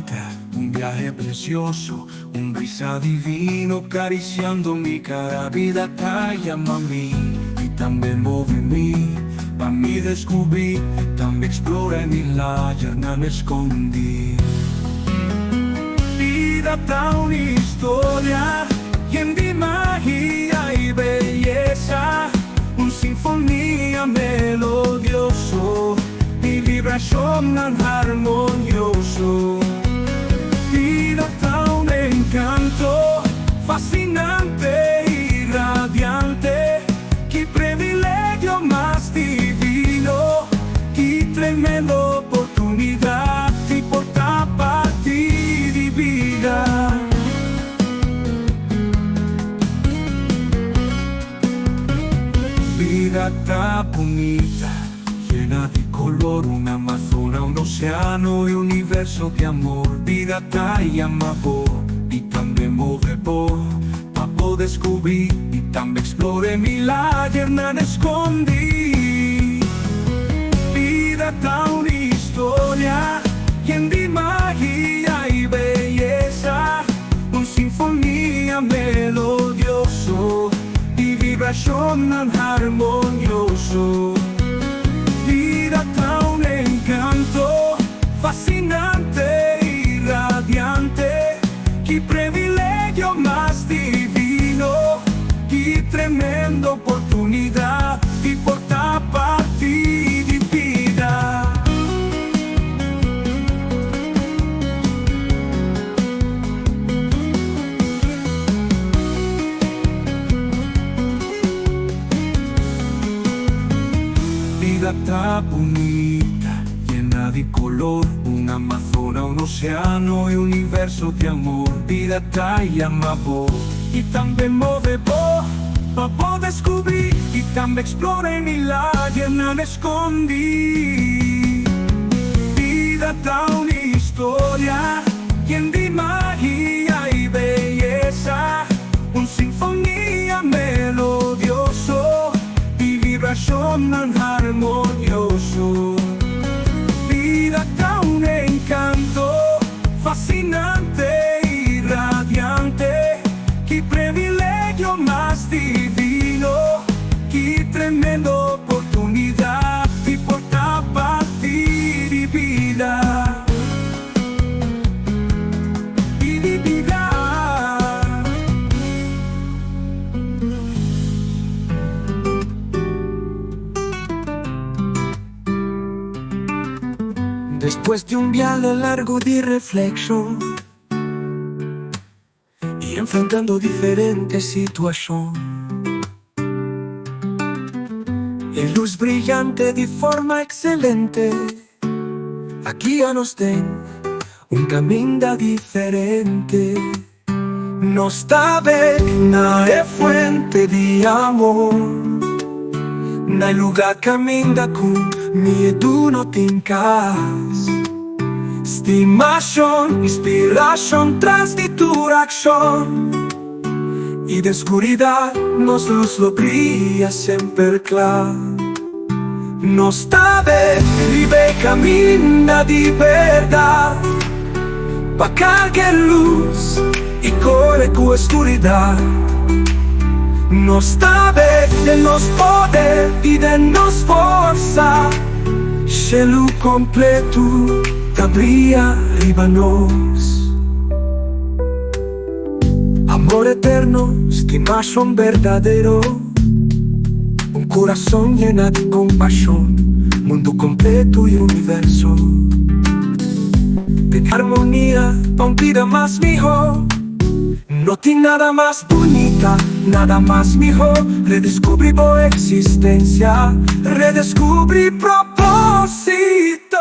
Bunita, un viahe precioso, un brisa divino cariciando mi cara. Bida ta yama mi y tambe move mi pa mi descubri, tambe explora e milagernan escondi. Bida ta un historia yen di magia y beyesa, un sinfonia melodioso y vibracionnan harmonioso. Bida ta un encanto fascinante y radiante, ki privilegio mas divino, ki tremendo oportunidad di por ta parti di bida. Bida ta bunita, yena di color, un Amazona, un oceano y universo di amor. Bida ta yama bo y tambe move bo pa bo descubri y tambe explora e milagernan escondi. Bida ta un historia yen di magia y beyesa, un sinfonia melodioso y vibracionnan harmonioso. Bida ta un encanto fascinante y radiante, ki privilegio mas divino, ki tremendo oportunidad di por ta parti di bida. Bida ta bunita, yena di color, un Amazona, un oceano y universo di amor. Bida ta yama bo y tambe move bo pa bo descubri y tambe explora e milagernan escondi. Bida ta un historia yen di magia y beyesa, un sinfonia melodioso y vibracionnan harmonioso. Bida ta un encanto fascinante y radiante, ki privilegio mas divino, ki tremendo oportunidad di por ta parti di bida. Di bida. Despues di un biahe largo di reflexion y enfrentando diferente situacion, e luz brillante di forma excelente a guia nos den un caminda diferente. Nos ta bek na e fuente di amor, na e lugar caminda cu miedu no tin cas. Stimacion, inspiracion tras di tur accion, y den scuridad nos luz lo bria semper cla. Nos ta bek riba e caminda di berdad, pa carga e luz y core cu e scuridad. Nos ta bek den nos poder y den nos forsa, shelu completo ta bria riba nos. Amor eterno, stimacion berdadero, un curason yena di compasion, mundo completo y universo den harmonia pa un bida mas miho. No tin nada mas bunita, nada mas miho, redescubri bo existencia, redescubri proposito.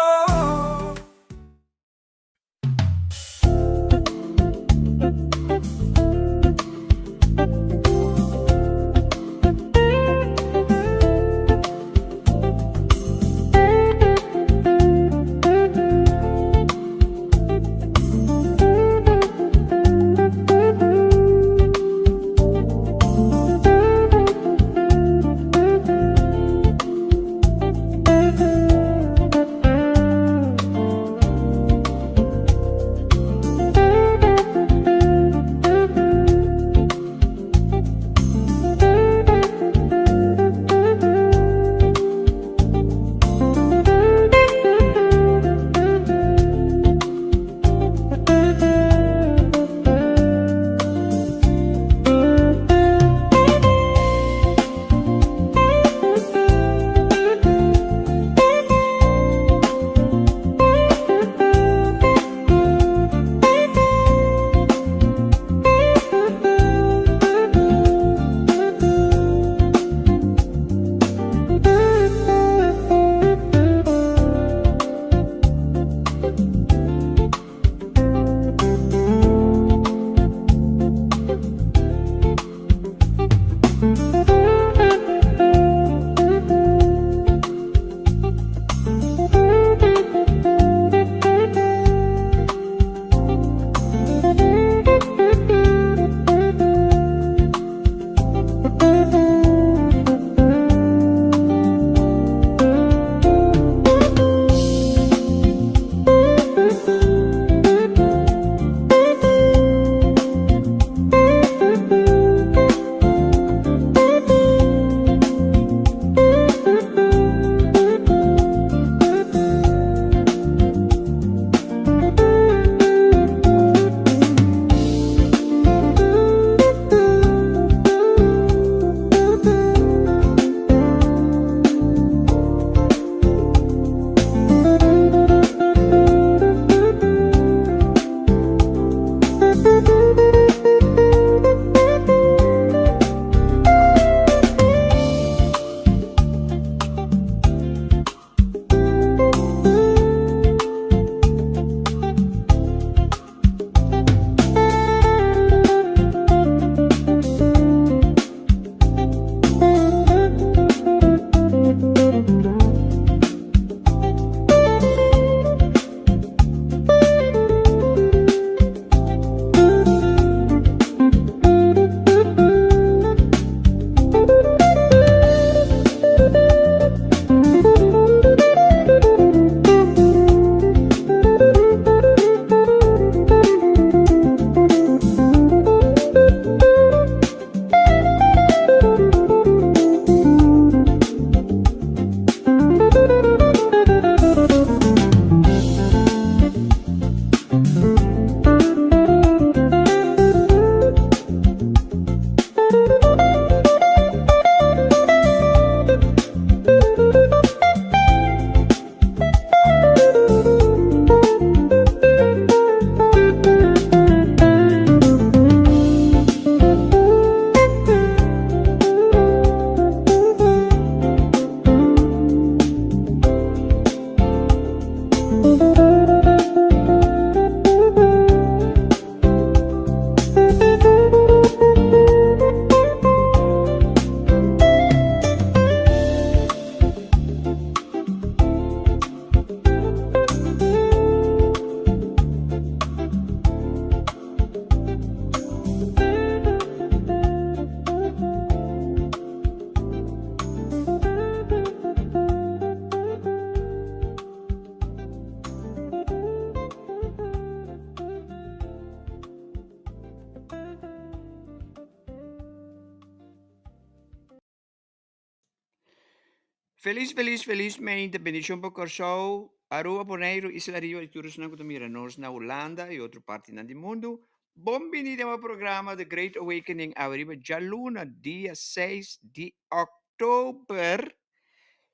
Felis felis felis meinta bendishon pa Kòrsou, Aruba, Boneiru, Isla Riba i tur esnan ku ta mira nos na Hulanda i otro partinan di mundu. Bon bini den bo programa The Great Awakening awe riba djaluna dia seis di òktober.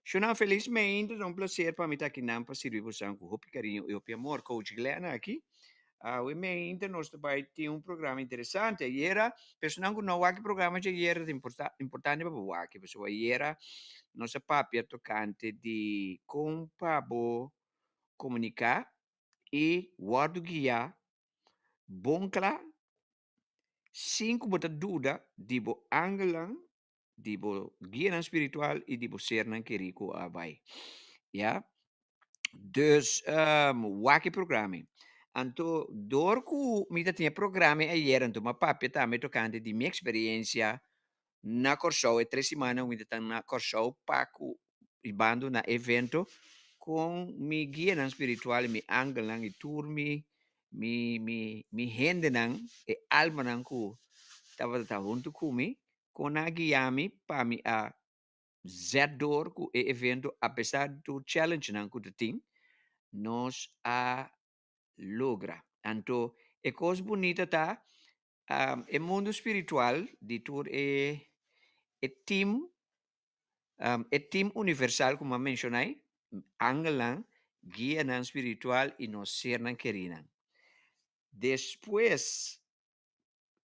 Shonnan felis meinta, ta un plaser pa mi ta akinan pa sirbi bosan ku hopi kariño i hopi amor. Coach Glenn aki. Awe meinta nos ta bai tin un programa interesante. Ayera, personan ku no wak e programa dje ayera ta importa importante pa bo wak, pasobra ayera nos a papia tokante di kon pa bo komuniká i wòrdu guiá bon kla sin ku bo ta duda di bo angelnan di bo guianan spiritual i di bo sernan kerí ku a bai. Ya. Dus um, wak e programa. Anto, door ku mi ta tin e programa ayer, anto m'a papia tambe tokante di mi eksperensia na Kòrsou, e tres simannan ku mi ta ta na Kòrsou pa ku ribando na evento kon mi guianan spiritual i mi angelnan i tur mi mi mi mi hendenan, e almanan ku tabata ta huntu ku mi, Kon a guia mi pa mi a zet door ku e evento apesar di tur challengenan ku ta tin, nos a logra. Anto e kos bunita ta e mundu spiritual di tur e e team e team universal ku mi a menshoná ei, angelnan, guianan spiritual i nos sernan kerinan. Despues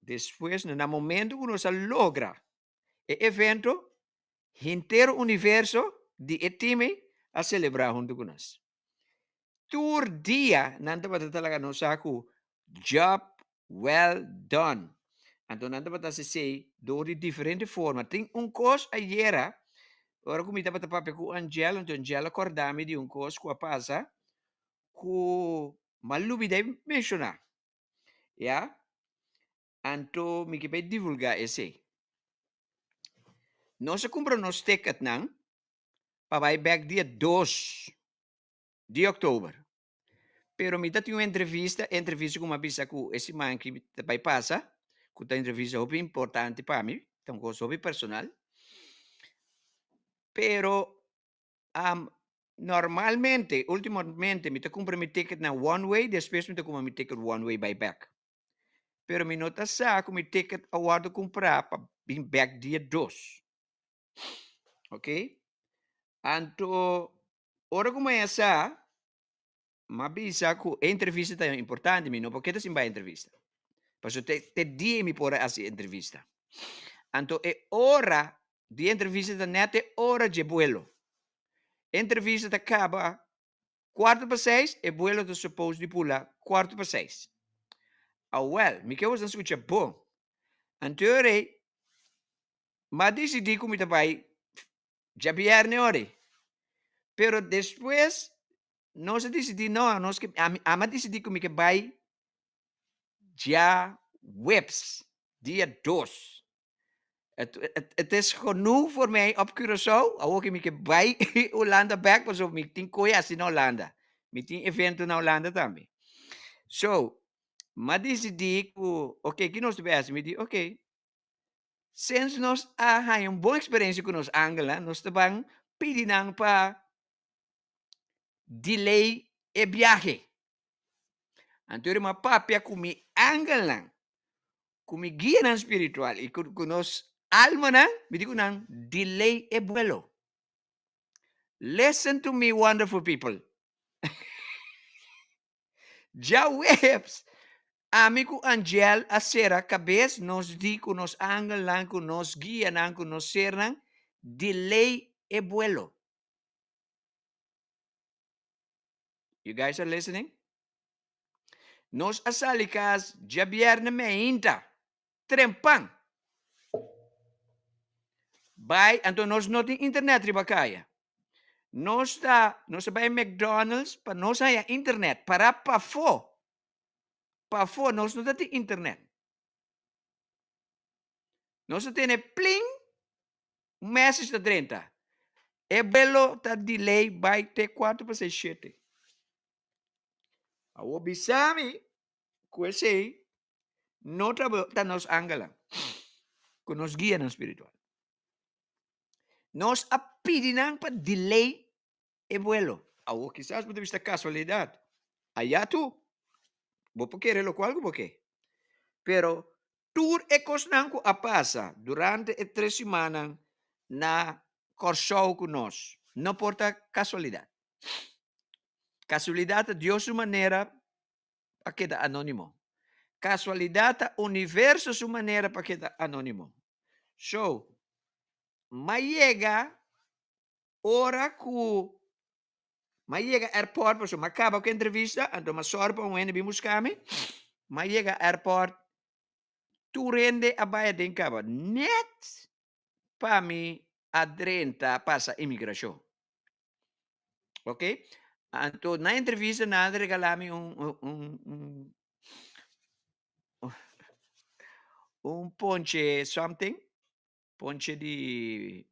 Despues na momento ku nos a logra e evento, henter universo di e team ei a selebrá huntu ku nos. Tur dia nan tabata ta laga nos sa ku job well done. Anto nan tabata hasi esei dor di diferente forma. Tin un kos ayera, ora ku mi tabata papia ku Angel, anto Angel a kòrda mi di un kos ku a pasa ku mi a lubidá menshoná. Ya. Anto mi ke bai divulgá esei. Nos a kumpra nos ticketnan pa bai bèk dia dos di òktober. Pero mi ta tin un entrevista, e entrevista ku mi a bisa ku e siman aki ta bai pasa, ku ta entrevista hopi importante pa mi, ta un kos hopi personal. Pero Normalmente, ultimamente mi ta kumpra mi ticket na one way, despues mi ta kumpra mi ticket one way bai bek. Pero mi no ta sa ku mi ticket a wòrdu kumprá pa bin bek dia dos. Ok? Anto, ora ku mi a sa, mi a bisa ku e entrevista ta importante, mi no por keda sin bai entrevista. Pasobra te te dia mi por a hasi entrevista. Anto e ora di entrevista ta nèt e ora dje buelo. Entrevista ta kaba kuarto pa seis, e buelo ta supos di pula kuarto pa seis. Awèl, mi ke boso skucha bon. Anto e ora ei, mi a disidí ku mi ta bai djabièrnè ora ei. Pero despues nos a disidí no, nos ke, ami a disidí ku mi ke bai djaweps, dia dos. Het is genoeg voor mij op Curaçao. Awor ke mi ke bai Hulanda bek pasobra mi tin koe hasi na Hulanda. Mi tin evento na Hulanda tambe. So, m'a disidí ku oke ki nos ta bai hasi? Mi di oke, since nos a haña un bon eksperensia ku nos angelnan, nos ta ban pidi nan pa delay e biahe. Anto mi a papia ku mi angelnan, ku mi guianan spiritual i ku nos almanan, mi di ku nan, delay e buelo. Listen to me wonderful people. Djaweps, ami ku Angel a sera kabes, nos di ku nos angelnan, ku nos guianan, ku nos sernan, delay e buelo. You guys are listening? Nos a sali kas djabièrnè meinta, trempan. Bai, anto nos no tin internet riba kaya. Nos ta, nos a bai McDonald's pa nos haña internet, para pafó. Pafó nos no ta tin internet. Nos a tene plin, un message ta drenta. E vuelo ta delay bai te kuarto pa seis shete. Awor bisa mi ku esei no ta ta nos angelnan ku nos guianan spiritual. Nos a. pidi nan pa delay e vuelo. Awor kisas bo ta bisa kasualidat. Aya tu, bo por kere lokual ku bo ke. Pero tur e kosnan ku a pasa durante e tres simannan na Kòrsou ku nos, no por ta kasualidat. Kasualidat ta Dios su manera pa keda anónimo. Kasualidat ta universo su manera pa keda anónimo. So, m'a yega ora ku m'a yega airport, pasobra m'a kaba ku e entrevista, anto m'a sòru pa un hende bin buska mi, m'a yega airport, tur hende a bai aden kaba, nèt pa mi a drenta pasa imigrashon. Ok, anto na entrevista nan a regala mi un un un un ponche something, ponche di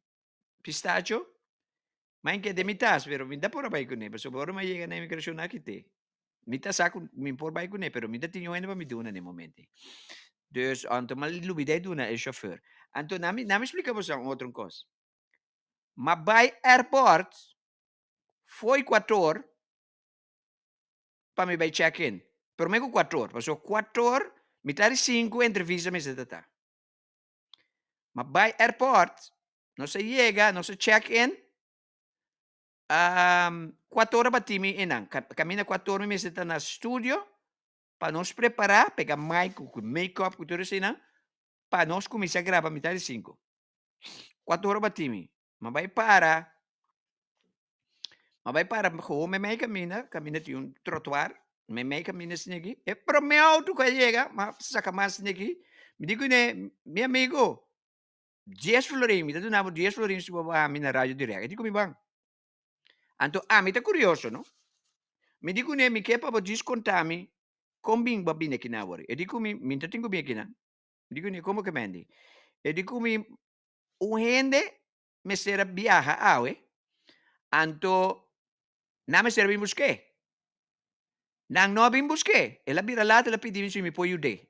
pistacho, ma en kende mi tas pero mi ta por a bai kuné pasobra ora mi a yega na imigrashon nan a kit'é. Mi ta sa ku mi por bai kuné pero mi ta tin un hende pa mi duna na e momento ei. Dus anto mi a lubida e duna e shofùr. Anto nan mi nan mi splika boso un otro kos. Ma bai airport fo'i kuator pa mi bai check in. Prome ku kuator, pasobra kuator mitar di sinku entrevista mester ta ta. Ma bai airport, nos a yega, nos a check in, kuator a bati mi einan. Kaminda kuator mi mester ta na studio pa nos prepara, pega mic ku make up ku tur eseinan, pa nos kuminsá graba mitar di sinku. Kuator a bati mi. Ma bai para, ma bai para gewoon meimei kaminda, kaminda tin un trotuar, meimei kaminda esei aki, e prome auto ku a yega, m'a saka mas esei aki, mi di kuné, mi amigo, dies florin, mi ta duna bo dies florin si bo baha mi na radio direct. E di ku mi ban. Anto ami ta kurioso, no? Mi di kuné, mi ke pa bo djis konta mi kon bin bo a bini akinan awor. E di ku mi, mi no ta tin ku bin akinan. Mi di kuné, komo ke mendi? E di ku mi, Un hende mester a biaha awe, anto nan mester a bin busk'é. Nan no a bin busk'é. El a bira lat, el a pidi mi si mi por yud'é.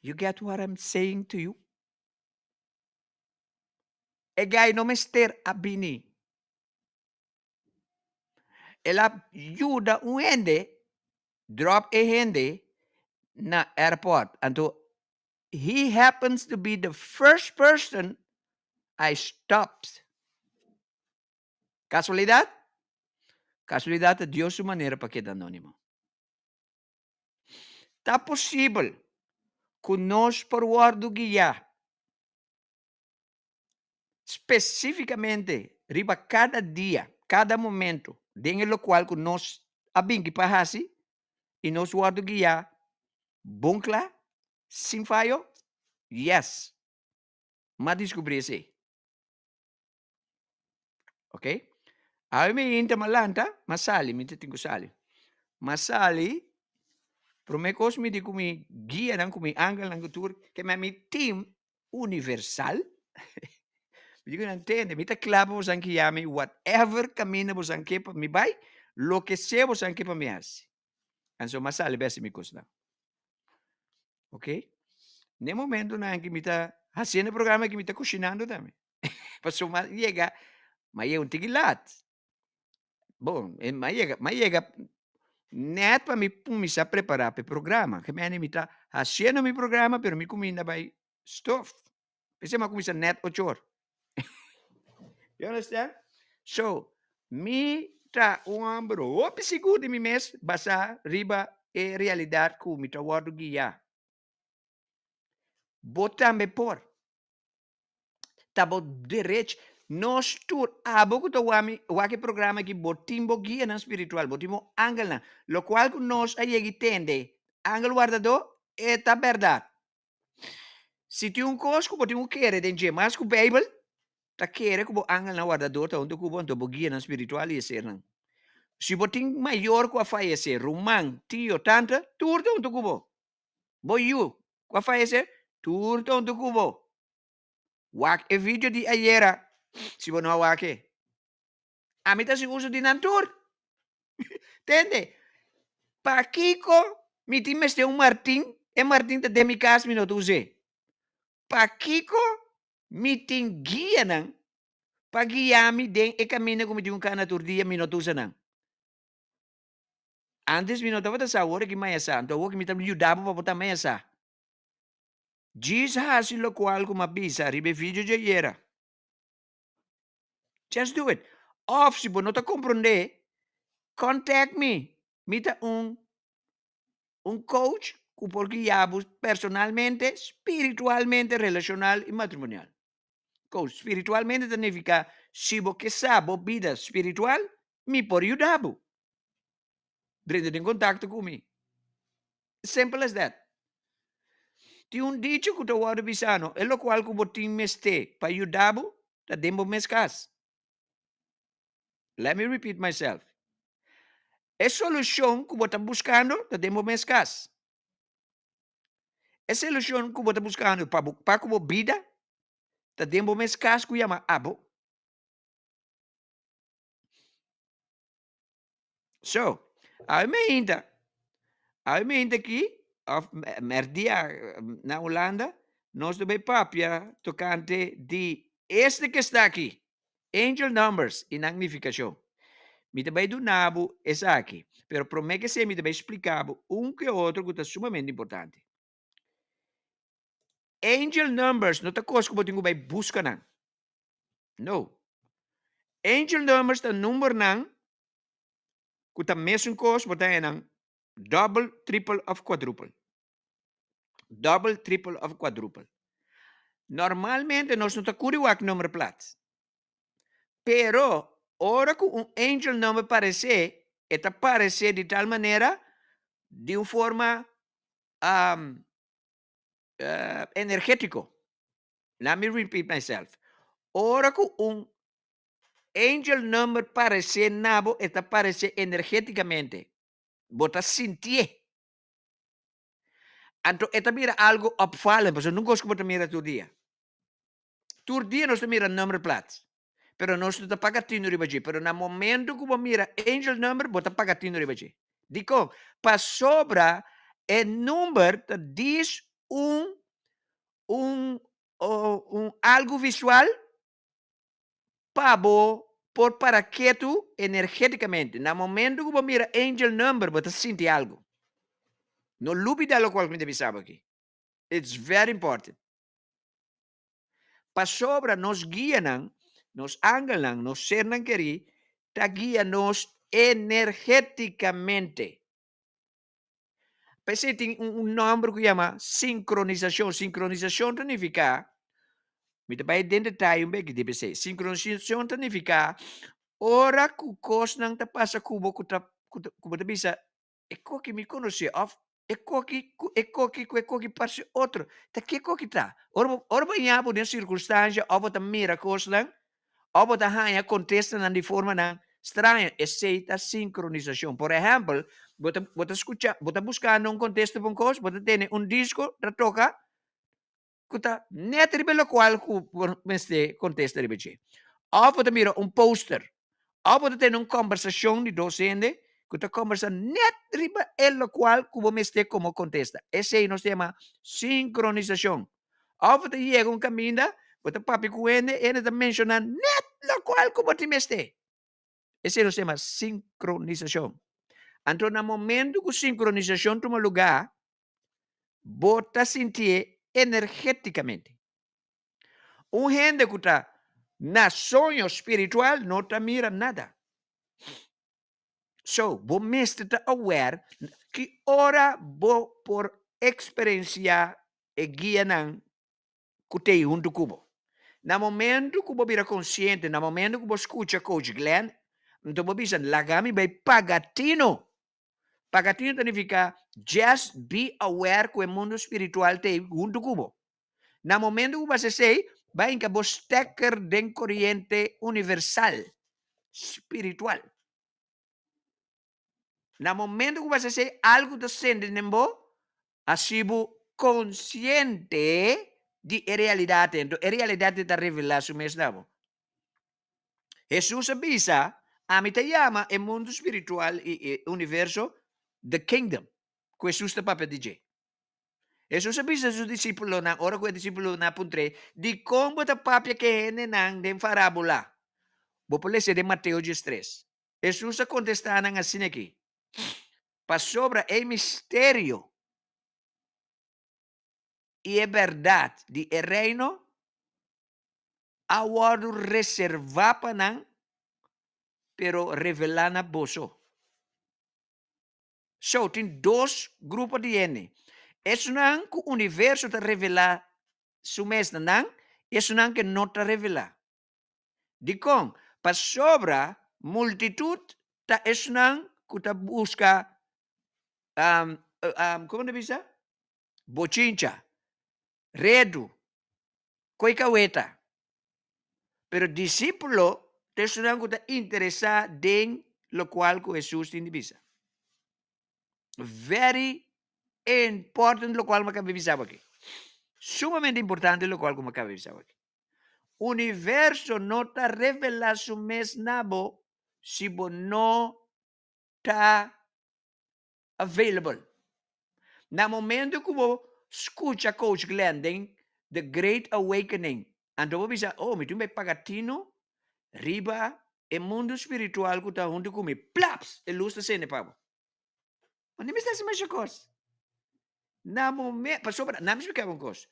You get what I'm saying to you? E guy no mester a bini. El a yuda un hende, drop e hende na airport. Anto he happens to be the first person I stopped. Casualidad? Casualidad ta Dios su manera pa keda anonimo. Ta posibel cu nos por wordo guia specificamente riba cada dia, cada momento den e locual cu nos a binki pa haci y nos wordo guia bon cla, sin fayo? Yes! M'a descubri esey. Ok? Awe mi hinta m'a lanta, m'a sali, mi ta tin cu sali. M'a sali, prome cos mi di cu mi guianan, cu mi angelnan, cu tur, ke mi team universal, mi di cu nan tende, mi ta kla pa bosan guia mi whatever caminda bosan ke pa mi bai, loke sea bosan ke pa mi haci. Anto m'a sali besi mi cosnan. Ok? N'e momentonan aki mi ta haciendo e programa aki mi ta cushinando tambe. Pasobra m'a yega, m'a yega un tiki lat. Bon, m'a yega, m'a yega net pa mi cuminsa prepara pa e programa. Ke mende mi ta haciendo mi programa pero mi cuminda bai stof. P'esei mi a cuminsa net ocho or. You understand? So, mi ta un homber hopi sigur di mi mes basá riba e realidad cu mi ta wordo guiá. Bo tambe por. Ta bo derech. Nos tur, abo cu ta wak mi, wak e programa aki, bo tin bo guianan spiritual, bo tin bo angelnan. Locual cu nos a yega y tende, angel wardador, e ta berdad. Si tin un kos ku bo tin ku kere den dje mas ku Beibel, ta kere ku bo angelnan wardador ta huntu ku bo, anto bo guianan spiritual i e sernan. Si bo tin mayor ku a fayesé, ruman, tio, tanta, tur ta huntu ku bo. Bo yu ku a fayesé, tur ta huntu ku bo. Wak e video di ayera si bo no a wak e. Ami ta hasi uso di nan tur. Tende, pakiko mi tin mester un martin, e martin ta den mi kas mi no ta us'é. Pakiko? Mi tin guianan pa guia mi den e kaminda ku mi tin ku kana tur dia, mi no ta usa nan. Antes mi no tabata sa, awor aki mi a sa. Anto awor ki mi ta yuda bo pa bo tambe a sa. Djis hasi lokual ku mi a bisa riba e video dje ayera. Just do it. Òf si bo no ta komprondé, contact mi. Mi ta un un coach ku por guia bo personalmente, spiritualmente, relashonal i matrimonial. Coach spiritualmente ta nifiká si bo ke sa bo bida spiritual, mi por yuda bo. Drenta den kontakto ku mi. Simple as that. Tin un dicho ku ta wòrdu bisa no, e lokual ku bo tin mester pa yuda bo ta den bo mes kas. Let me repeat myself. E solushon ku bo ta buskando ta den bo mes kas. E solushon ku bo ta buskando pa bo pa ku bo bida ta den bo mes kas ku yama abo. So, awe meinta, awe meinta aki, of merdia na Hulanda, nos ta bay papia tocante di este que sta aki, angel numbers y nan nificacion. Mi ta bay duna bo esaki, pero prome que esey mi ta bay splica bo un que otro cu ta sumamente importante. Angel numbers no ta cos cu bo tin cu bay busca nan. No. Angel numbers ta numbernan ku ta mesun kos bo ta haña nan dòbel, tripel òf kuadrupel. Dòbel, tripel òf kuadrupel. Normalmente nos no ta kuri wak number plat. Pero ora ku un angel number paresé, e ta paresé di tal manera, di un forma energétiko. Let me repeat myself. Ora ku un angel number paresé na bo, e ta paresé energétikamente. Bo ta sintié. Anto e ta bira algu opvallend, pasobra no un kos ku bo ta mira tur dia. Tur dia nos ta mira number plaat, pero nos no ta paga tinu riba dje. Pero na momento ku bo mira angel number, bo ta paga tinu riba dje. Dikon? Pasobra e number ta dis un un un algu visual pa bo por para ketu energeticamente. Na momento ku bo mira angel number bo ta sinti algu. No lubida lokual ku mi ta bisa bo aki. It's very important. Pasobra nos guianan, nos angelnan, nos sernan kerí ta guia nos energeticamente. P'esei tin un nòmber ku yama sinkronisashon. Sinkronisashon ta nifiká, mi ta bai den detaye un beki di p'esei. Sinkronisashon ta nifiká ora ku kosnan ta pasa ku bo ku ta ku bo ta bisa e koki mi konosé òf e koki ku e koki ku e koki parse otro. Ta ke koki ta? Ora bo ora bo haña bo den sirkunstansha òf bo ta mira kosnan Òf bo ta haña kontestanan di formanan straño. Esei ta sinkronisashon. Por ehèmpel, bo ta bo ta skucha bo ta buskando un kontesta pa un kos, bo ta tene un disko ta toka ku ta nèt riba e lokual ku bo mester kontesta riba dje. Òf bo ta mira un poster. Òf bo ta tene un kòmbersashon di dos hende ku ta kòmbersá nèt riba e lokual ku bo mester komo kontesta. Esei nos ta yama sinkronisashon. Òf bo ta yega un kaminda, bo ta papia ku hende, e hende ta menshoná nèt lokual ku bo tin mester. Esei nos ta yama sinkronisashon. Anto na momentu ku sinkronisashon tuma lugá, bo ta sintié energétikamente. Un hende ku ta na soño spiritual no ta mira nada. So, bo mester ta aware ki ora bo por eksperensiá e guianan ku t'ei huntu ku bo. Na momentu ku bo bira konsiente, na momentu ku bo skucha Coach Glenn, nto bo bisa, Laga mi bai paga tino. Paga tino ta nifiká just be aware ku e mundu spiritual t'ei huntu ku bo. Na momentu ku bo hasi esei, bo a hinka bo stekker den koriente universal, spiritual. Na momento ku bo hasi esei, algu ta sende den bo, hasi bo konsiente di e realidat. Enton e realidat ta revelá su mes na bo. Hesus a bisa, Ami ta yama e mundu spiritual i e universo the kingdom, ku Hesus ta papia di dje. Hesus a bisa su disípulonan ora ku e disípulonan a puntr'é, Dikon bo ta papia ku e hendenan den parábola? Bo por lesa den Mateo diestres. Hesus a kontestá nan asina aki, Pasobra e misterio i e bèrdat di e Reino a wòrdu reservá pa nan, pero revelá na boso. So, tin dos grupo di hende. Esunnan ku universo ta revelá su mes na nan i esunnan ku no ta revelá. Dikon? Pasobra multitut ta esunnan ku ta buska, komo ta bisa? Bochincha, redu, koe kaweta. Pero disípulo ta esunnan ku ta interesá den lokual ku Hesus tin di bisa. Very important lokual mi a kaba di bisa bo aki. Sumamente importante lokual ku mi a kaba di bisa bo aki. Universo no ta revelá su mes na bo si bo no ta available. Na momento ku bo skucha Coach Glenn den The Great Awakening, anto bo bisa, oh, mi tin bai paga tino riba e mundu spiritual ku ta huntu ku mi. Plaps! E lus ta sende pa bo. Bo no mester hasi masha kos. Na momento, pasobra, na mi splika bo un kos.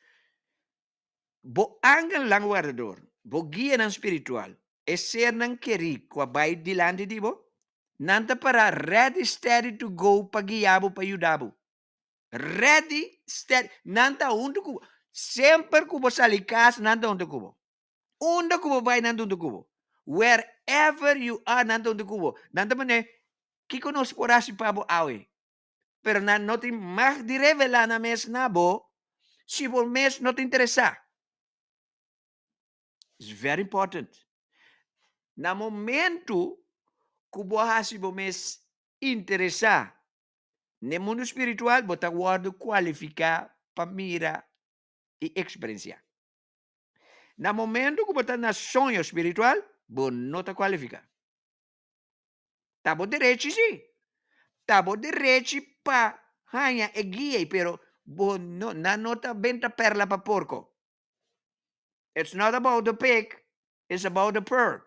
Bo angelnan wardador, bo guianan spiritual, e sernan kerí ku a bai dilanti di bo, nan ta pará ready, steady to go pa guia bo, pa yuda bo. Ready, steady. Nan ta huntu ku bo. Semper ku bo sali kas, nan ta huntu ku bo. Unda ku bo bai, nan ta huntu ku bo. Wherever you are, nan ta huntu ku bo. Nan ta pone, Kiko nos por hasi pa bo awe? Pero nan no tin mag di revelá nan mes na bo si bo mes no ta interesá. It's very important. Na momento ku bo hasi bo mes interesá n'e mundu spiritual, bo ta wòrdu kualifiká pa mira i eksperensiá. Na momento ku bo ta na soño spiritual, bo no ta kualifiká. Ta bo derechi si. Ta bo derechi pa haña e guia ei, pero bo no, nan no ta benta perla pa porko. It's not about the pig, it's about the pearl.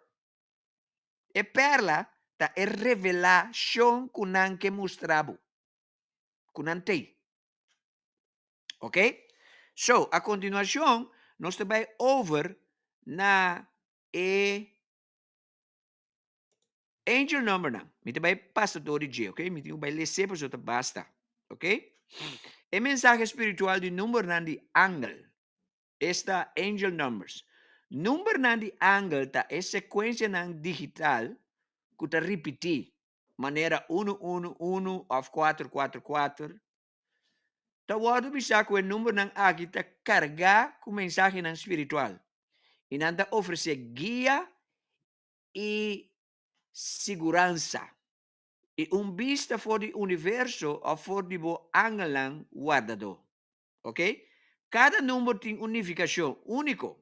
E perla ta e revelashon ku nan ke mustra bo, ku nan tei. Ok? So, a kontinuashon nos ta bai over na e Angel numbernan. Mi ta bai pasa door di dje, ok? Mi tin ku bai les'é pasobra ta basta, ok? E mensahe spiritual di numbernan di angel, esta angel numbers. Numbernan di angel ta e sekuensianan digital ku ta ripití, manera unu unu unu òf kuater kuater kuater. Ta wòrdu bisá ku e numbernan aki ta kargá ku mensahenan spiritual i nan ta ofresé guia i siguransa i un bista for di universo òf for di bo angelnan wardadó. Ok? Kada number tin un nifikashon úniko.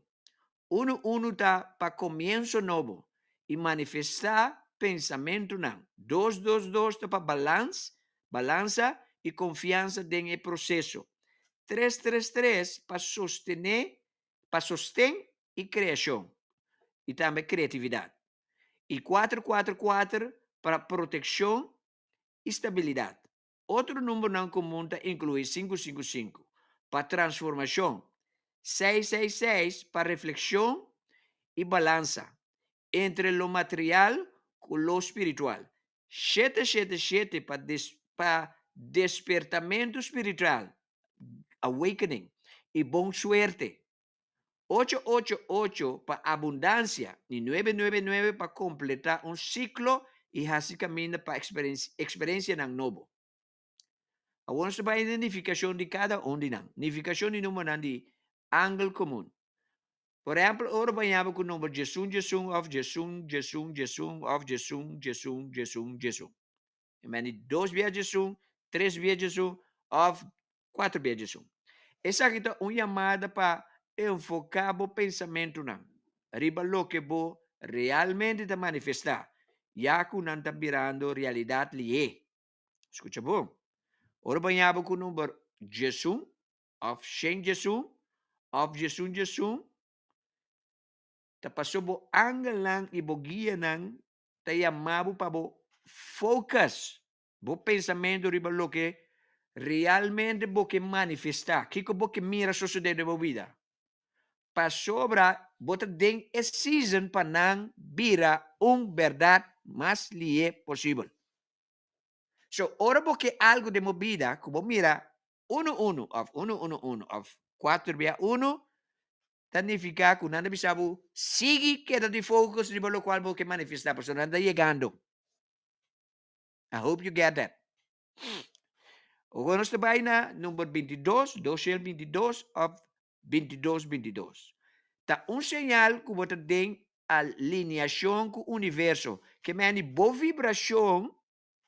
Unu unu ta pa komienso nobo i manifestá pensamentunan. Dos dos dos ta pa balans, balansa i konfiansa den e proseso. Tres tres tres pa sostené pa sosten i kreashon i tambe kreatividat i kuater kuater kuater pa protekshon i stabilidat. Otro numbernan komun ta inkluí sinku sinku sinku pa transformashon, seis seis seis pa reflekshon i balansa entre lo material ku lo spiritual, shete shete shete pa pa despertamentu spiritual, awakening, i bon suerte, ocho ocho ocho pa abundansia i nuebe nuebe nuebe pa kompletá un siklo i hasi kaminda pa eksperensianan nobo. Awor nos ta bai den nifikashon di kada un di nan. Nifikashon di numbernan di angel komun. Por ehèmpel, ora bo hañaba ku number djesun djesun òf djesun djesun djesun òf djesun djesun djesun djesun. E mende dos bia djesun, tres bia djesun òf kuater bia djesun. Esaki ta un yamada pa enfoká bo pensamentunan riba loke bo realmente ta manifestá, ya ku nan ta birando realidat lihé. Skucha bon. Ora bo hañaba ku number djesun. òf 111 òf 1111, ta paso bo angelnan i bo guianan ta yama bo pa bo focus bo pensamentu riba loke realmente bo ke manifestá, kiko bo ke mira sosodé den bo bida. Pasobra bo ta den e season pa nan bira un bèrdat mas lihé posibel. So, ora bo ke algu den bo bida ku bo mira unu unu òf unu unu unu òf kuater bia unu, ta nifiká ku nan ta bisa bo sigui keda di focus riba lokual bo ke manifestá pasobra nan ta yegando. I hope you get that. Awor nos ta bai na number 22, 222 òf 22 22. Ta un señal ku bo ta den alineashon ku universo. Ke meni bo vibrashon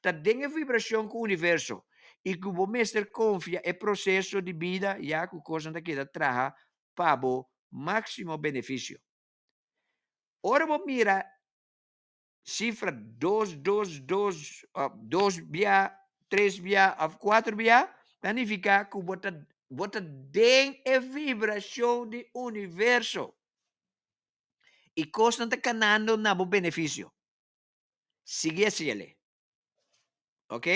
ta den e vibrashon ku universo i ku bo mester konfia e proseso di bida ya ku kosnan ta keda traha pa bo máksimo benefisio. Ora bo mira sifra dos dos dos òf dos bia, tres bia òf kuater bia, ta nifiká ku bo ta bo ta den e vibrashon di universo i kosnan ta kanando na bo benefisio. Sigui hasiel. Ok?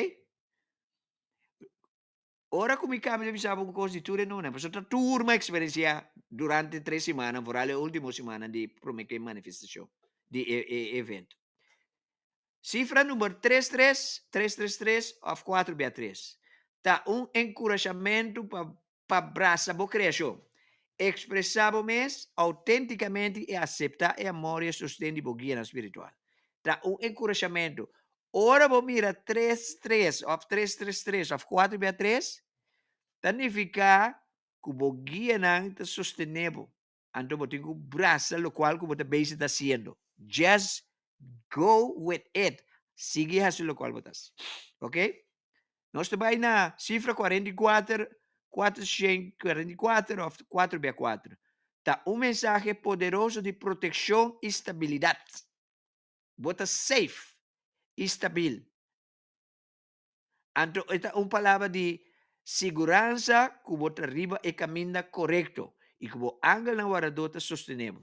Ora ku mi kambia ta bisa bo ku kos di tur e nuna, pasobra ta tur mi a eksperensiá durante tres simannan, foral e último simannan di promé ku e manifestashon di e e evento. Sifra number tres tres, tres tres tres òf kuater bia tres ta un enkurashamentu pa pa brasa bo kreashon, ekspresá bo mes outéntikamente i aseptá e amor i e sosten di bo guianan spiritual. Ta un enkurashamentu. Ora bo mira tres tres òf tres tres tres òf kuater bia tres, ta nifiká ku bo guianan ta sostené bo. Anto bo tin ku brasa lokual ku bo ta bezig ta hasiendo. Just go with it. Sigui hasi lokual bo ta hasi. Ok? Nos ta bai na sifra 44, 444 òf kuater bia kuater. Ta un mensahe poderoso di protekshon i stabilidat. Bo ta safe i stabil. Anto e ta un palabra di siguransa ku bo ta riba e kaminda korekto i ku bo angelnan wardadó ta sostené bo.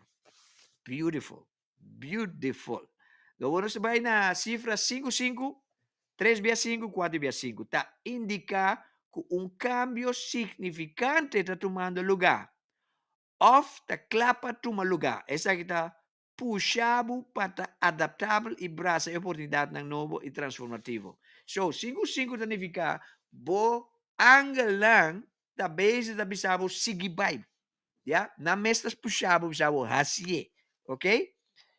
Beautiful, beautiful. Awor nos ta bai na sifra sinku sinku, tres bia sinku, kuater bia sinku. Ta indiká ku un kambio signifikante ta tumando lugá òf ta kla pa tuma lugá. Esaki ta pusha bo pa ta adaptabel i brasa e oportunidatnan nobo i transformativo. So, sinku sinku ta nifiká bo angelnan ta bezig ta bisa bo sigui bai. Ya, nan mes ta pusha bo bisa bo hasié. Ok?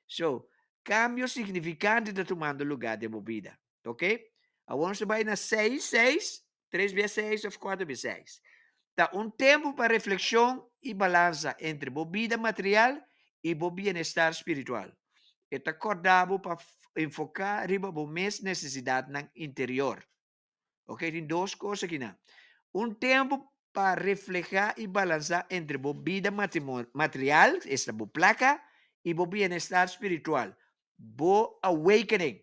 So, kambio signifikante ta tumando lugá den bo bida. Ok? Awor nos ta bai na seis seis, tres bia seis òf kuater bia seis. Ta un tempu pa reflekshon i balansa entre bo bida material i bo bienestar spiritual. E ta kòrda bo pa enfoká riba bo mes nesesidatnan interior. Ok, tin dos kos akinan. Un tempu pa reflehá i balansá entre bo bida material, esta bo plaka, i bo bienestar spiritual, bo awakening.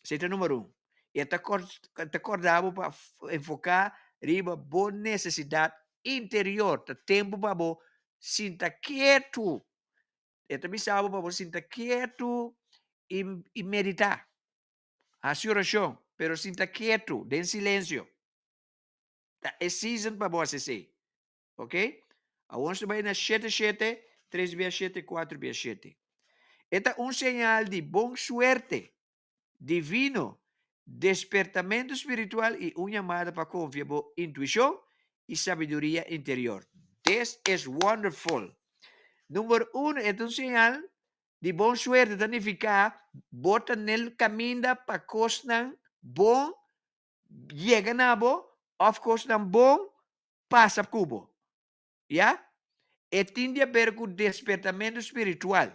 Esei ta number un. E ta ta kòrda bo pa enfoká riba bo nesesidat interior. Ta tempu pa bo sinta ketu. E ta bisa bo pa bo sinta ketu i i meditá. Hasi orashon, pero sinta ketu den silensio. Ta e season pa bo hasi esei. Ok? Awor nos ta bai na shete shete, tres bia shete, kuater bia shete. E ta un señal di bon suerte divino, despertamentu spiritual i un yamada pa konfia bo intuishon i sabiduria interior. This is wonderful! Number uno, e ta un señal di bon suerte, ta nifiká bo ta n'el kaminda pa kosnan bon yega na bo òf kosnan bon pasa ku bo. Ya? E tin di haber ku despertamentu spiritual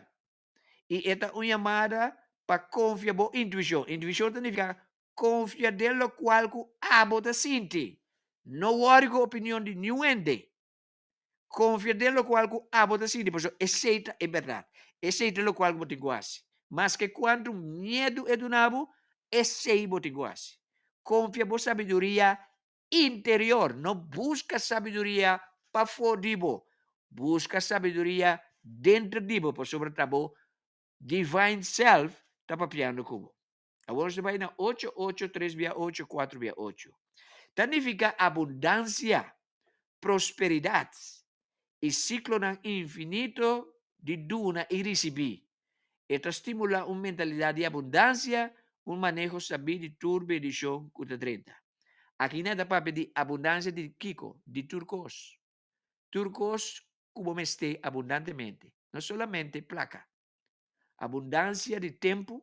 i e ta un yamada pa konfia bo intuishon. Intuishon ta nifiká konfia den lokual ku abo ta sinti. No wòri ku opinion di niun hende. Konfia den lokual ku abo ta sinti pasobra esei ta e bèrdat. Esei ta lokual ku bo tin ku hasi. Maske kuantu miedu e duna bo, esei bo tin ku hasi. Konfia bo sabiduria interior, no buska sabiduria. pafó di bo. Buska sabiduria denter di bo pasobra ta bo Divine Self ta papiando ku bo. Awor nos ta bai na ocho, ocho, tres bia ocho, kuater bia ocho. Ta nifiká abundansia, prosperidat i siklonan infinito di duna i risibí. E ta stimulá un mentalidat di abundansia, un maneho sabí di tur bendishon ku ta drenta. Aki nan ta papia di abundansia di kiko? Di tur kos. Tur kos ku bo mester abundantemente, no solamente plaka. Abundansia di tempu,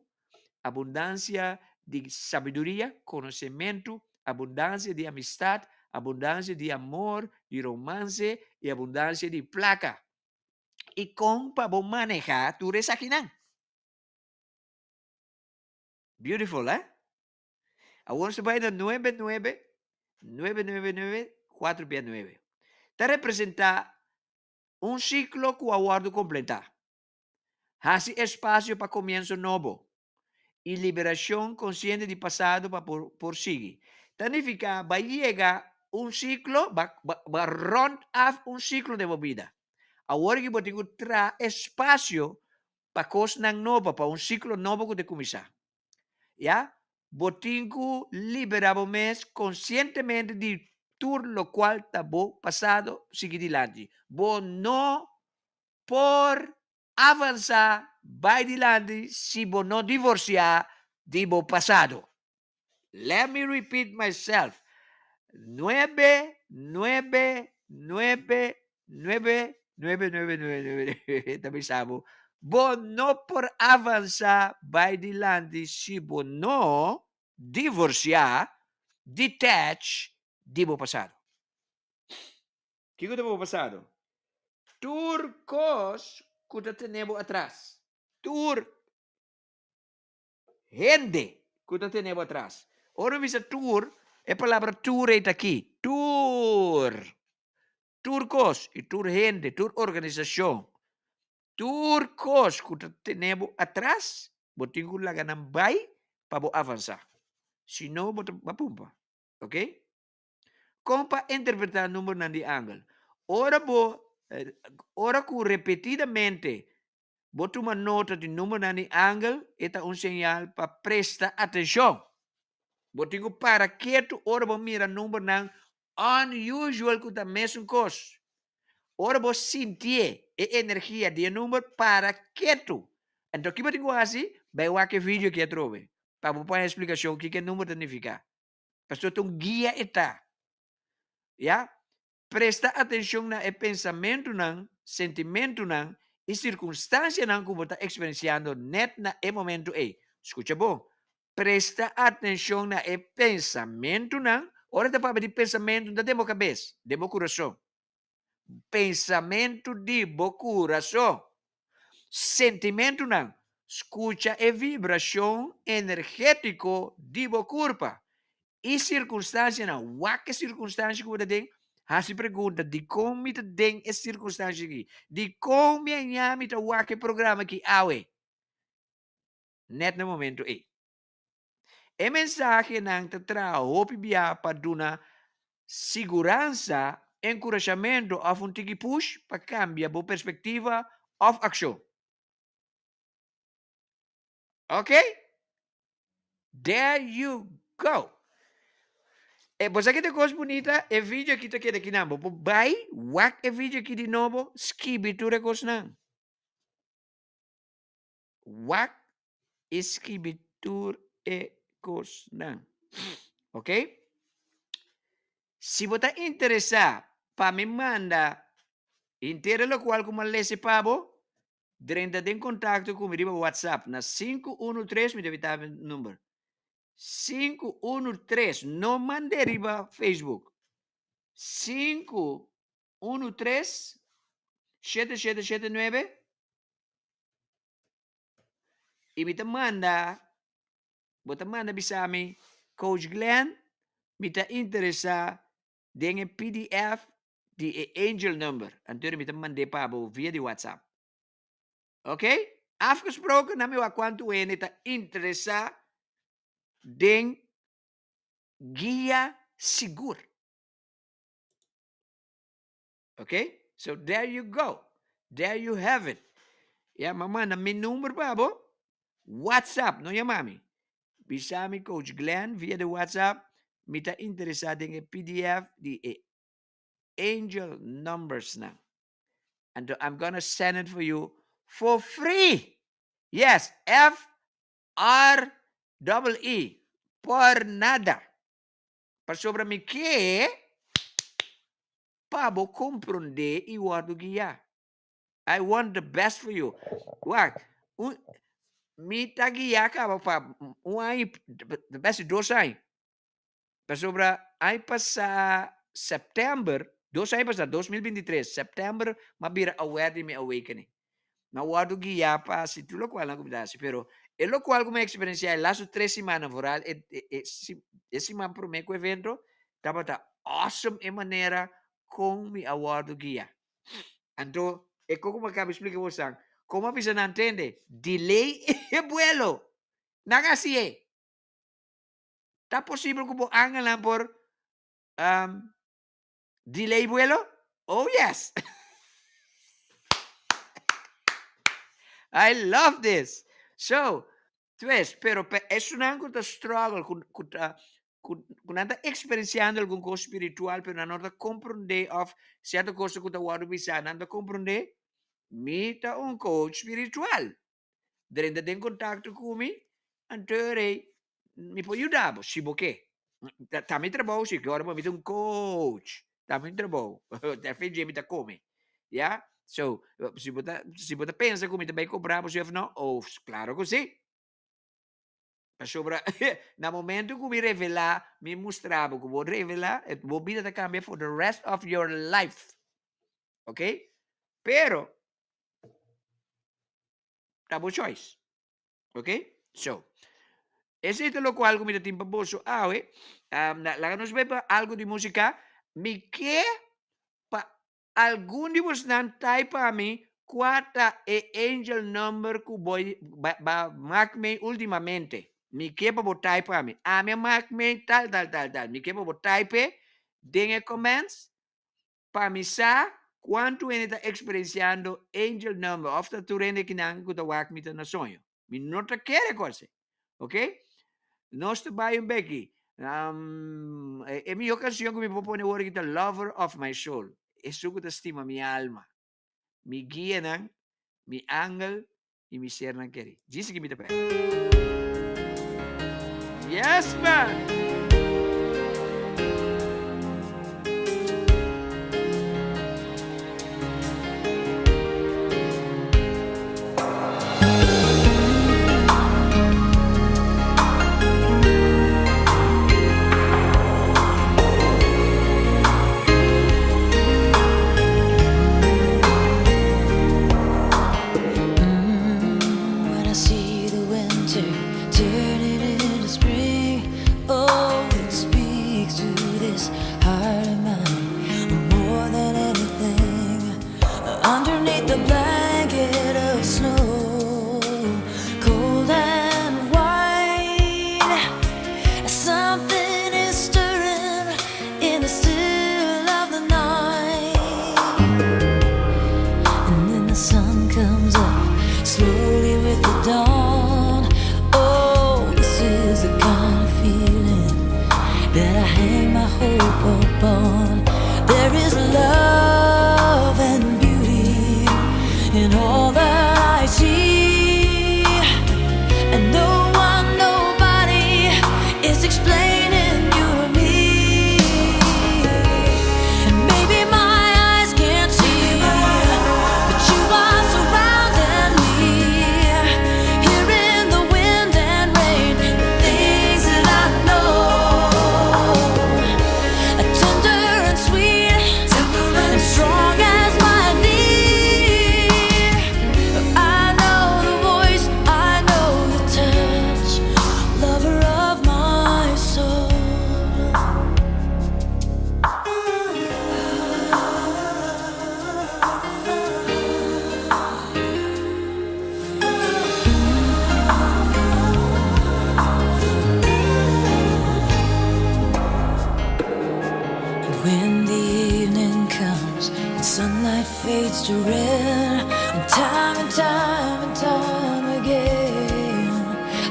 abundansia di sabiduria, konosementu, abundansia di amistat, abundansia di amor, di romanse i abundansia di plaka. I kon pa bo manehá tur esakinan? Beautiful, eh? Awor nos ta bai na nuebe nuebe, nuebe nuebe nuebe, kuater bia nuebe. Ta representá un siklo ku a wòrdu kompletá. Hasi espasio pa komienso nobo i liberashon konsiente di pasado pa por por sigui. Ta nifiká ba yega un siklo, ba ba rònt af un siklo den bo bida. Awor ki bo tin ku traha espasio pa kosnan nobo, pa un siklo nobo ku ta kuminsá. Ya, bo tin ku liberá bo mes konsientemente di tur lokual ta bo pasado sigui dilanti. Bo no por avansá bai dilanti si bo no divorsiá di bo pasado. Let me repeat myself, nuebe, nuebe, nuebe, nuebe, nuebe, nuebe, nuebe, nuebe, nuebe ta bisa bo, bo no por avansá bai dilanti si bo no divorsiá, detach, di bo pasado. Kiko ta bo pasado? Tur kos ku ta tene bo atras. Tur hende ku ta tene bo atras. Ora mi bisa tur, e palabra tur ei ta aki. Tur. Tur kos i tur hende, tur organisashon. Tur kos ku ta tene bo atras, bo tin ku laga nan bai pa bo avansá. Si no, bo ta pumpa. Oke? Kon pa interpretá numbernan di angel? Ora bo ora ku repetidamente bo tuma nota di numbernan di angel, e ta un señal pa presta atenshon. Bo tin ku para ketu ora bo mira numbernan unusual ku ta mesun kos. Ora bo sintié e energia di e number, para ketu. Anto ki bo tin ku hasi? Bai wak e video aki atrobe pa bo por haña splikashon kiko e number ta nifiká. Pasobra ta un guia e ta. Ya? Presta atencion na e pensamentunan, sentimentunan i circunstancianan cu bo ta experienciando net na e momento ei. Scucha bon. Presta atencion na e pensamentunan. Ora ta papia di pensamentu, no ta den bo cabes, den bo curason. Pensamentu di bo kurason. Sentimentunan, Skucha e vibrashon energétiko di bo kurpa. I sirkunstansianan, Wak e sirkunstansia ku bo ta den, hasi pregunta, Dikon mi ta den e sirkunstansia aki? Dikon mi a ña mi ta wak e programa aki awe? Nèt na momentu ei. E mensahenan ta traha hopi bia pa duna siguransa, enkurashamentu òf un tiki push pa kambia bo perspektiva òf akshon. Ok? There you go! E bo sa ki ta kos bunita? E video aki ta keda kinan. Bo por bai wak e video aki di nobo, skibi tur e kosnan. Wak i skibi tur e kosnan. Ok? Si bo ta interesá pa mi manda henter e lokual ku mi a lese pa bo, drenta den kontakto ku mi riba WhatsApp na 513, mi ta bita mi number, 513, no mand'é riba Facebook, 513 7779 I mi ta manda, bo ta manda bisa mi, Coach Glenn, mi ta interesá den e pdf di e angel number. Anto mi ta mand'é pa bo via di WhatsApp. Ok? Afgesproken, na mi wak kuantu hende ta interesá den guia sigur. Ok? So there you go. There you have it. Ya, m'a manda mi number pa bo. WhatsApp, no yama mi. Bisa mi Coach Glenn via di WhatsApp, mi ta interesa den e PDF di e Angel Numbers nan. Anto I'm gonna send it for you for free. Yes, F R double E. Por nada. Pasobra mi ke pa bo komprondé i wòrdu guiá. I want the best for you. Wak, un, mi ta guiá kaba pa un aña, the best dos aña. Pasobra aña pasá sèptèmber, dos aña pasá, 2023, sèptèmber, m'a bira aware di mi awakening. M'a wòrdu guiá pa hasi tur lokual ku mi ta hasi, pero e lokual ku mi a eksperensiá e lastu tres simannan, vooral e e e siman promé ku evento, tabata awesome e manera kon mi a wòrdu guiá. Anto, e koko mi a kaba splika bosan, komo a bisa nan tende, delay e buelo. Nan hasié. Ta posibel ku bo angelnan por um, delay buelo? Oh yes! I love this! So, pues, pero pa esunnan ku ta struggle, ku, ku ta, ku, ku nan ta eksperensiando algun kos spiritual, pero nan no ta komprondé òf sierto kos ku ta wòrdu bisá, nan ta komprondé, mi ta un coach spiritual. Drenta den kontakto ku mi, anto rei, mi por yuda bo si bo ke. Ta mi trabou si, ora bo mi ta un coach, ta mi trabou, ta fe dje mi ta kome, ya. So, si bo ta, si bo ta pensa ku mi ta bai kobra bo si òf no, oh, klaro ku si. Pasobra na momento ku mi revelá, mi mustra bo ku bo revelá, bo bida ta kambia for the rest of your life. Ok? Pero, ta bo choice. Ok? So, esei ta lokual ku mi ta tin pa boso awe. Um, laga nos bai pa algu di músika. Mi ke pa algun di bosnan type pa mi kua ta e angel number ku bo ba, ba mak mei últimamente. Mi ke pa bo type pa mi. Ami a mak mei tal, tal, tal, tal. Mi ke pa bo type den e comments Pa mi sa kuantu hende ta eksperensiando angel number òf ta tur hende kinan ku ta wak mi ta na soño. Mi no ta kere kos ei. Ok? Nos ta bai un beki. E mihó kanshon ku mi por pone awor aki ta Lover of my soul. Esun ku ta stima mi alma, mi guianan, mi angel i mi sernan kerí. Djis aki mi ta p'e. Yes man!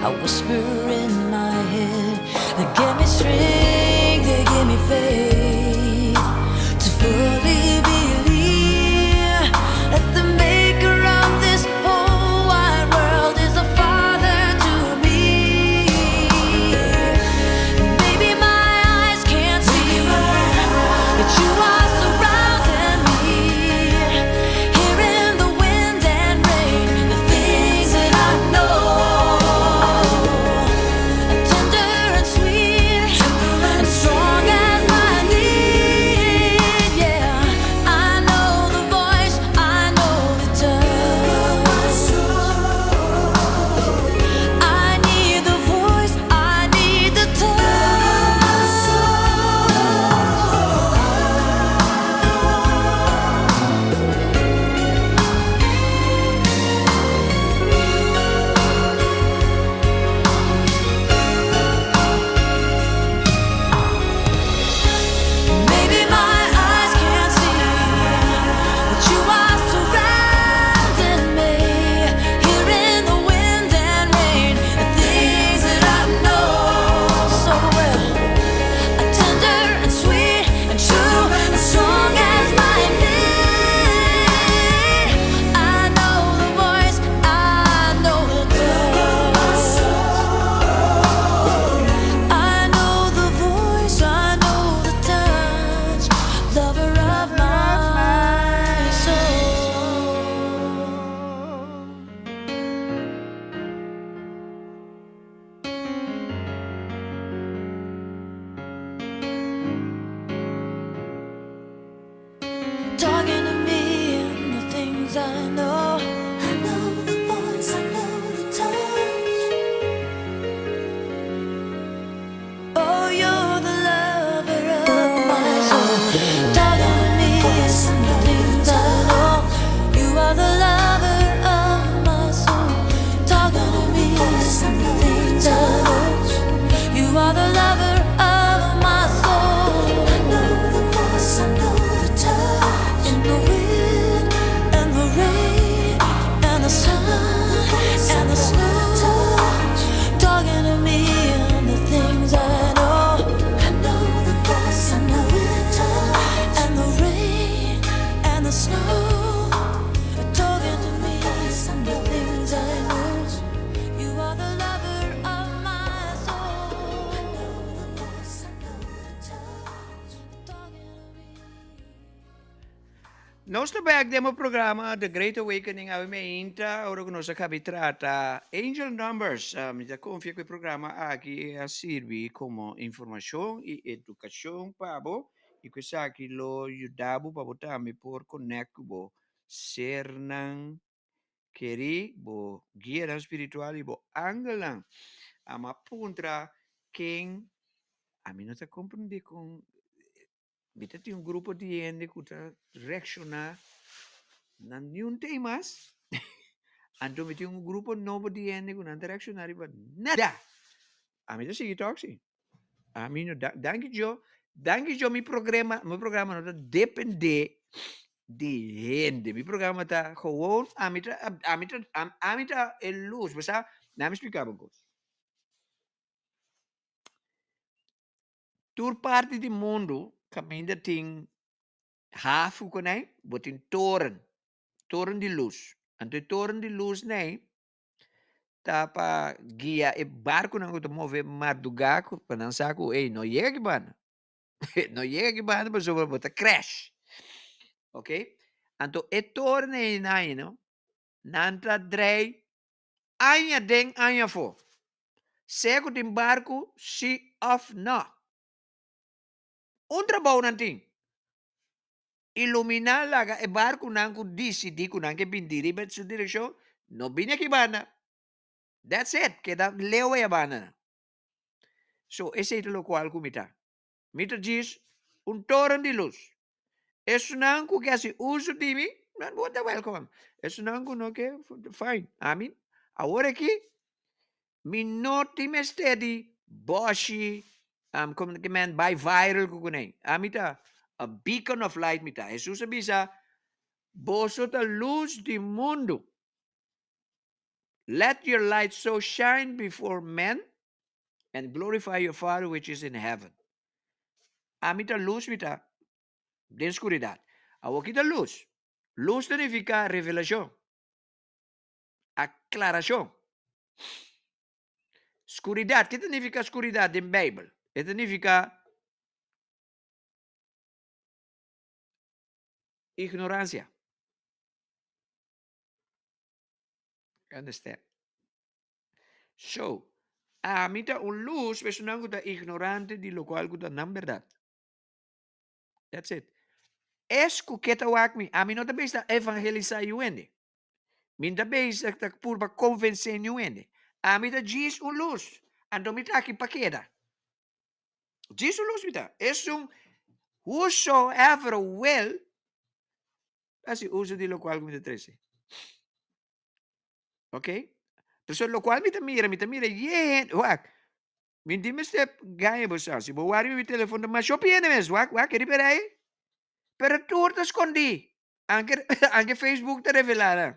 A whisper in my head that give me strength, that give me faith to fully believe that the maker of this whole wide world is a father to me. Maybe my eyes can't see, but you are surrounding me. Hearing the wind and rain, the things that I know. Tender and sweet, and strong as my need. Yeah, I know the voice, I know the touch. I need the voice, I need the touch. Maybe my eyes can't see, but you are surrounding me, hearing the wind and rain, the things that I know so well. Are tender and sweet and true and strong as my need. I know the voice, I know the touch. I know the voice, I know the touch, lover of my soul. Talking to me and the things I know. I know the voice, I know the touch. Oh, you're the lover of my soul. Talking to me and the things I know. You are the lover of my soul. Talking to me and the things I know. You are the lover of my soul. I know the voice, I know the touch. In the wind and the rain and the sun and the snow. Talking to me and the things I know. I know the voice, I know the touch. And the rain and the snow. Talking to me and the things I know. You are the lover of my soul. I know the voice, I know the touch. Talking to me. Nos ta back den e programa The Great Awakening awe mainta, ora ku nos a kaba di trata Angel Numbers. Mi ta konfia ku e programa aki a sirbi komo informashon i edukashon pa bo i ku esaki lo yuda bo pa bo tambe por connect ku bo sernan kerí, bo guianan spiritual i bo angelnan. Ami a puntra ken ami no ta komprendé kon mi ta tin un grupo di hende ku ta reakshoná na niun temas, anto mi tin un grupo nobo di hende ku nan ta reakshoná riba nada. Ami ta sigui tòg si. Ami no da, danki Dios, danki Dios mi programa no ta dependé di hende. Mi programa ta gewoon, ami ta e lus. Bo sa, laga mi splika bo un kos. Tur parti di mundu kaminda tin haf ku konei, bo tin toren, toren di lus. Anto e toren di lus nei ta pa guia e barkunan ku ta move mardugá ku pa nan sa ku ey no yega aki banda. No yega aki banda pasobra bo ta crash. Ok? Anto e toren ei nan no, nan ta drei aña den aña afó. Sea ku tin barku si òf no. Un trabou nan tin. Iluminá laga e barkunan ku disidí ku nan ke bini riba su direkshon, no bini aki banda. That's it. Keda leu ei a banda nan. So esei ta lokual ku mi ta. Mi ta djis un toren di lus. Esnan ku ke hasi uso di mi, nan bo ta welcome. Esnan ku no ke, fine. Ami, awor aki, mi no tin mester di bòshi, komo ke men bai viral ku kuné. Ami ta a beacon of light mi ta. Hesus a bisa, boso ta lus di mundu. Let your light so shine before men and glorify your Father which is in heaven. Ami ta lus mi ta den skuridat. Awor ki ta lus? Lus ta nifiká revelashon, aklarashon. Skuridat, ke ta nifiká skuridat den Beibel? E ta nifiká ignoransia. You understand? So, ami ta un lus pa esunnan ku ta ignorante di lokual ku ta nan bèrdat. That's it. Es ku ke ta wak mi, ami no ta bisa ta evangelisá yu hende. Mi no ta bisa ta purba konvensé niun hende. Ami ta djis un lus, anto mi ta aki pa keda. Djis un lus mi ta. Esun whosoever will hasi uso di lokual ku mi ta trese. Ok? Pasobra lokual mi ta mira, mi ta mira ye hende, wak, Mi di mester gaña bo sa. Si bo wak riba mi telefon ta masha hopi hende mes. Wak, wak riba rei. Pero tur ta skondí. Anke, anke Facebook ta revelá nan.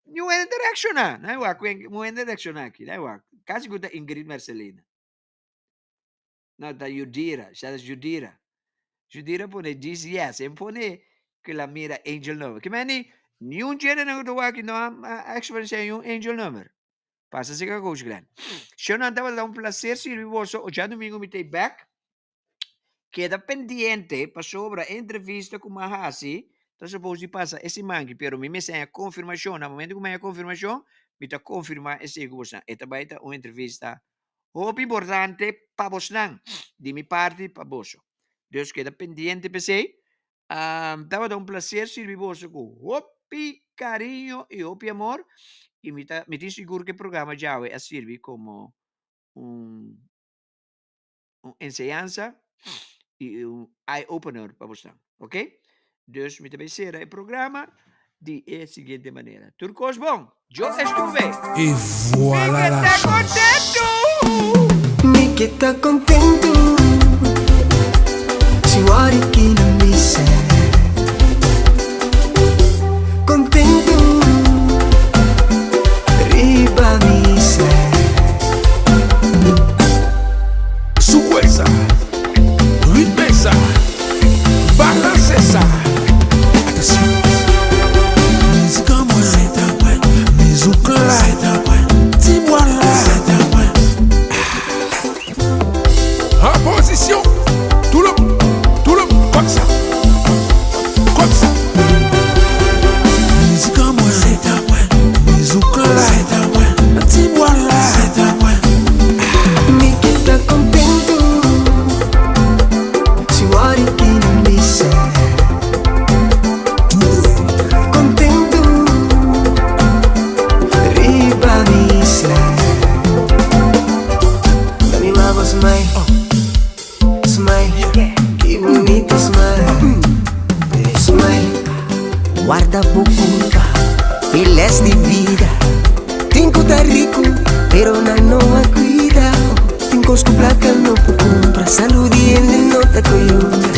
Niun hende ta reakshoná. Nan wak ku un hende reakshoná aki. Nan wak. Kasi ku ta Ingrid Marcelina. No, ta Yudira. Sa ta Yudira. Yudira pone djis yes. E pone ku el a mira angel number. Ke meni niun djende nan ku ta wak no a eksperensiá niun angel number. Pasa seka Coach Glenn. Shownan tabata un placer sirbi boso. Djadumingu mi ta bek. Keda pendiente pasobra e entrevista ku mi a hasi ta supos di pasa e siman aki pero mi mester haña konfirmashon. Na momento ku mi haña konfirmashon mi ta konfirmá esei ku bosnan. E ta bai ta un entrevista hopi importante pa bosnan, di mi parti pa boso. Dus keda pendiente p'esei. Tabata un placer sirbi boso ku hopi kariño i hopi amor i mi ta mi tin sigur ku e programa djawe a sirbi komo un un enseñansa i un eye opener pa bosnan ok. Dus mi ta bai sera e programa di e siguiente manera. Tur kos bon. Yo estuve. E voilà Mi la ke ta chance. kontentu. Mi ke ta kontentu Si wòrdu ki na mi ser Kontentu Riba mi ser. Souwe sa, ritme sa, balanse sa. Atansyon. Mizik an mwen, se ta mwen. Mizouk la, se ta mwen. Ti bwa la, se ta mwen. An pozisyon, tou le moun, tou le moun, kòm sa, kòm sa. Mizik an mwen, se ta mwen. Mizouk la, se ta mwen. Ti bwa la, se ta mwen. Mi ke ta kontentu Si wòrdu ki na mi ser Kontentu Riba mi ser Na mi mama smile Smile Ki bunita smile Smile Warda bo culpa p'e les di bida Tin cu ta ricu pero nan no a cuida Tin cos cu placa no por cumpra Salud di hende no ta coyunta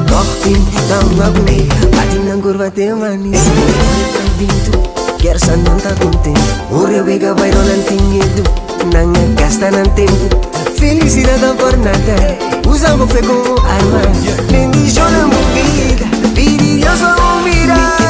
Tog tin ta un agunea Bati nan curva te amanece Bintu Kersa nan ta contento Ora wega bai ro nan tin miedu Nan a gasta nan tempu Felicidad ta por nada Usa bo fe como arma Bendiciona bo bida Pidi Dios pa bo mira.